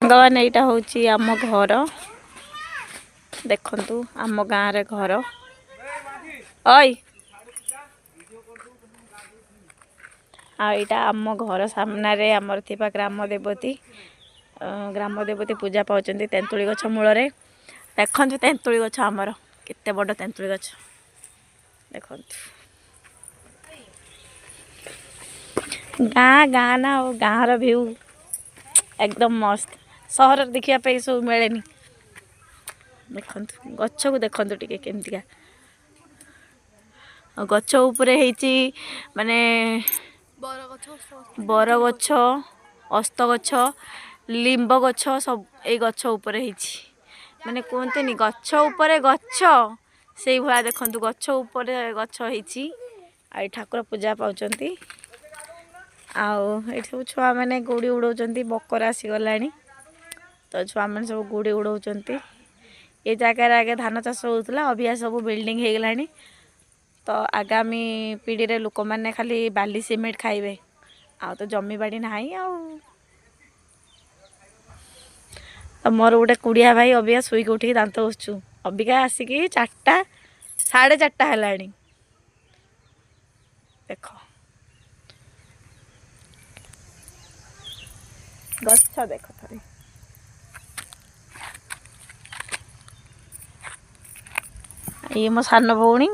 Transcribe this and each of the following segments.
ସାଙ୍ଗମାନେ, ଏଇଟା ହେଉଛି ଆମ ଘର। ଦେଖନ୍ତୁ, ଆମ ଗାଁରେ ଘର। ଅଇ, ଆଉ ଏଇଟା ଆମ ଘର ସାମ୍ନାରେ ଆମର ଥିବା ଗ୍ରାମ ଦେବତୀ। ଗ୍ରାମ ଦେବତୀ ପୂଜା ପାଉଛନ୍ତି ତେନ୍ତୁଳି ଗଛ ମୂଳରେ। ଦେଖନ୍ତୁ, ତେନ୍ତୁଳି ଗଛ ଆମର, କେତେ ବଡ଼ ତେନ୍ତୁଳି ଗଛ ଦେଖନ୍ତୁ। ଗାଁ ଗାଁ ନା, ଆଉ ଗାଁର ଭିଉ ଏକଦମ ମସ୍ତ। ସହରରେ ଦେଖିବା ପାଇଁ ସବୁ ମିଳେନି। ଦେଖନ୍ତୁ, ଗଛକୁ ଦେଖନ୍ତୁ ଟିକେ କେମିତିକା। ଆଉ ଗଛ ଉପରେ ହେଇଛି, ମାନେ ବରଗଛ, ଅସ୍ତ ଗଛ, ଲିମ୍ବ ଗଛ ସବୁ ଏଇ ଗଛ ଉପରେ ହେଇଛି। ମାନେ କୁହନ୍ତିନି ଗଛ ଉପରେ ଗଛ, ସେଇଭଳିଆ ଦେଖନ୍ତୁ, ଗଛ ଉପରେ ଗଛ ହେଇଛି। ଆଉ ଏଇ ଠାକୁର ପୂଜା ପାଉଛନ୍ତି। ଆଉ ଏଇଠି ସବୁ ଛୁଆମାନେ ଗୁଡ଼ି ଉଡ଼ଉଛନ୍ତି। ମକର ଆସିଗଲାଣି ତ ଛୁଆମାନେ ସବୁ ଗୁଡ଼ି ଉଡ଼ଉଛନ୍ତି। ଏ ଜାଗାରେ ଆଗେ ଧାନ ଚାଷ ହେଉଥିଲା, ଅବିକା ସବୁ ବିଲ୍ଡିଂ ହେଇଗଲାଣି। ତ ଆଗାମୀ ପିଢ଼ିରେ ଲୋକମାନେ ଖାଲି ବାଲି ସିମେଣ୍ଟ ଖାଇବେ, ଆଉ ତ ଜମିବାଡ଼ି ନାହିଁ। ଆଉ ତ ମୋର ଗୋଟେ କୁଡ଼ିଆ ଭାଇ ଅବିକା ଶୋଇକି ଉଠିକି ଦାନ୍ତ ଘଷୁଛୁ। ଅବିକା ଆସିକି 4ଟା, 4:30 ହେଲାଣି। ଦେଖ ଗଛ, ଦେଖ ଥରେ। ଇଏ ମୋ ସାନ ଭଉଣୀ।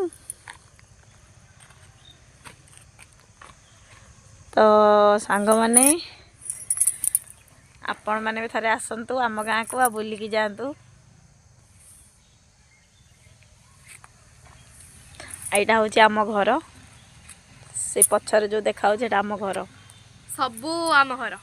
ତ ସାଙ୍ଗମାନେ, ଆପଣମାନେ ବି ଥରେ ଆସନ୍ତୁ ଆମ ଗାଁକୁ ଆଉ ବୁଲିକି ଯାଆନ୍ତୁ। ଏଇଟା ହେଉଛି ଆମ ଘର। ସେ ପଛରେ ଯେଉଁ ଦେଖାହେଉଛି, ଏଇଟା ଆମ ଘର। ସବୁ ଆମ ଘର।